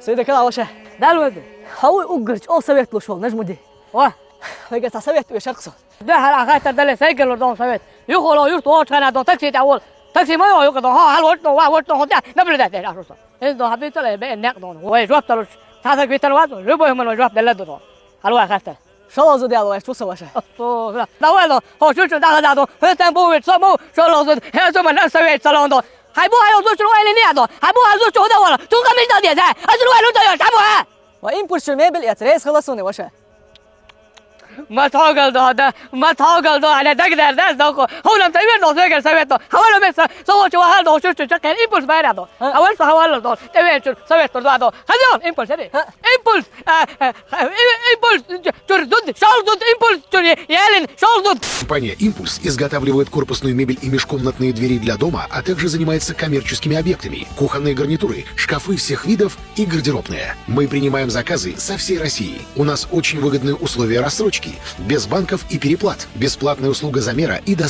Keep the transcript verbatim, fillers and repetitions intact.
Сойдакал, Ваша. Дал ваду. Хьо уггар чӀоагӀа совет луш вола нажмуди. Ва. Вайга цхьа совет вешарх со. Да, хьал ахатар дале, сайгал лур дон совет. Юхула юрт вочхана дон такси тӀа вол. Такси ма йо юкъа дон. Ха, хьал вочно, ва вочно, хотя наблюдать деш ахруса. Эз дон хабитала бе нек дон. Вай жоп талуш. Цхьа саг витал вац, любой хуман вай жоп делла дон. Хьал ва хатар. Шалазу дяла вай чуса, Ваша. О, да. Давай дон. Хо, чучу, да, да, дон. Хетен бу вит само, шалазу. Хезу ман совет салон дон. Хай бу хай зучу вай не дон. Хай бу хай зучу да вала. Ту камиш да дя. Азу вай лу да я. Хай бу ха. Ва импульс чу мебель я црес халасуни, Ваша. Ма тогал до, да, ма тогал до, аля даг дар да, да, хо. Хо нам тавир до, зегер совет до. Хавал меса, со чу вахал до, чу чу чакер импульс байра до. Ха. Хавал са хавал до. Тавир чу совет до, до. Хазон импульс, эди. Ха. Импульс. А, а, а, и- импульс. Чур зуд, шал зуд, импульс. Чур ялин, шал зуд. Компания «Импульс» изготавливает корпусную мебель и межкомнатные двери для дома, а также занимается коммерческими объектами. Кухонные гарнитуры, шкафы всех видов и гардеробные. Мы принимаем заказы со всей России. У нас очень выгодные условия рассрочки, без банков и переплат, бесплатная услуга замера и доставки.